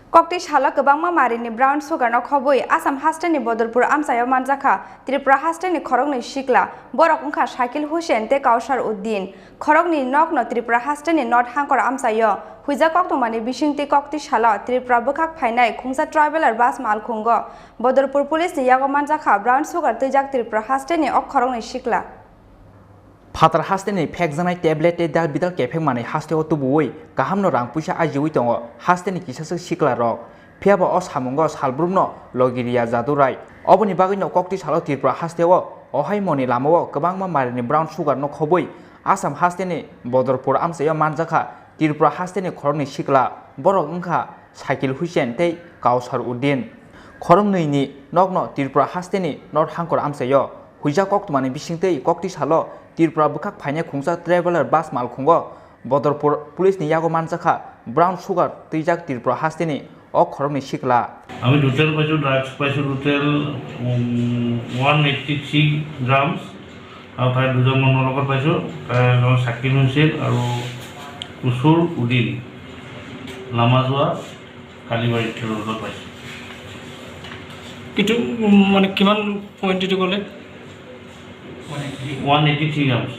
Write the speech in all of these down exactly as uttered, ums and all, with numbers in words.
Kokti salo kwbangma marini brown sugar no khobwi Assam hasteni Bodorpur amchaio manjakha Tripura hasteni khoroknwi sikla, borok wngkha Shakil Hussain tei Kausar Uddin. Khoroknwi nokno Tripura hasteni North Hangkor amchaio huijak koktwmani bisingtwi kokti salo Tripura bwkhak phainai khungsa traveller bus malkhungo Bodorpur police ni yago manjakha brown sugar twijak Tripura hasteni o khoroknwi sikla. Phatar hasteni phekjaknai tablet tei dal bidal kephek manwi hasteo tubuwi kahamno rang puisa ajiwi tongo hasteni kisaswk siklarok. Phiyaba o samungo salbrumno logi riya Jadu Rai. Oboni bagwino kokti salo Tripura hasteo ohai moni lamao kwbangma marini brown sugar no khobwi Assam hasteni Bodorpur amchaio manjakha Tripura hasteni khoroknwi sikla, borok wngkha Shakil Hussain tei Kausar Uddin. Khoroknwini nokno Tripura hasteni North Hangkor amchaio huijak koktwmani bisingtwi kokti salo Tripura bwkhak phainai khungsa traveller bus malkhungo Bodorpur police ni yago manjakha brown sugar twijak Tripura hasteni o khoroknwi sikla. আমি টোটেল পাইছোঁ, ড্ৰাগছ পাইছোঁ টোটেল, উম, one eighty three grams. আৰু তাৰে দুজন মানুহ লগত পাইছোঁ, তাৰে এজন চাকিব হুছেইন আৰু কুচুৰ উদিন, লামাজোৱা কালিবাৰী ৰোডত পাইছোঁ। এইটো, উম, মানে কিমান পইণ্ট এইটো ক'লে? One eighty three grams.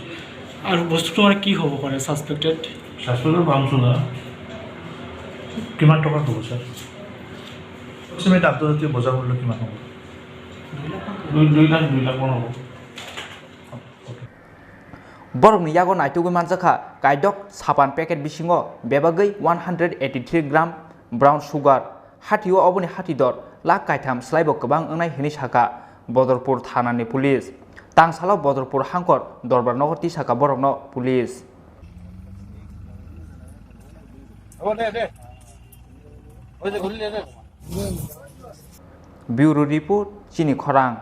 আৰু বস্তুটো মানে কি হ'ব পাৰে ছাছপেক্টেড? Suspected brown sugar. কিমান টকা হ'ব ছাৰ? এপ্ৰক্সিমেট আন্তৰ্জাতিক বজাৰ মূল্য কিমান হ'ব? দুই, দুই লাখ, দুই লাখ মান হ'ব। Borokni yago naitugwi manjakha kaidok sapan packet bisingo bebagwi one hundred eighty three gram brown sugar. Hatio oboni hati dor lakh kaitham slaibo kwbang wngnai hwnwi sakha Bodorpur thanani police. Tangsalo Bodorpur hangkor dorbar nogo tisakha borokno police. Bureau report, Chini Khorang.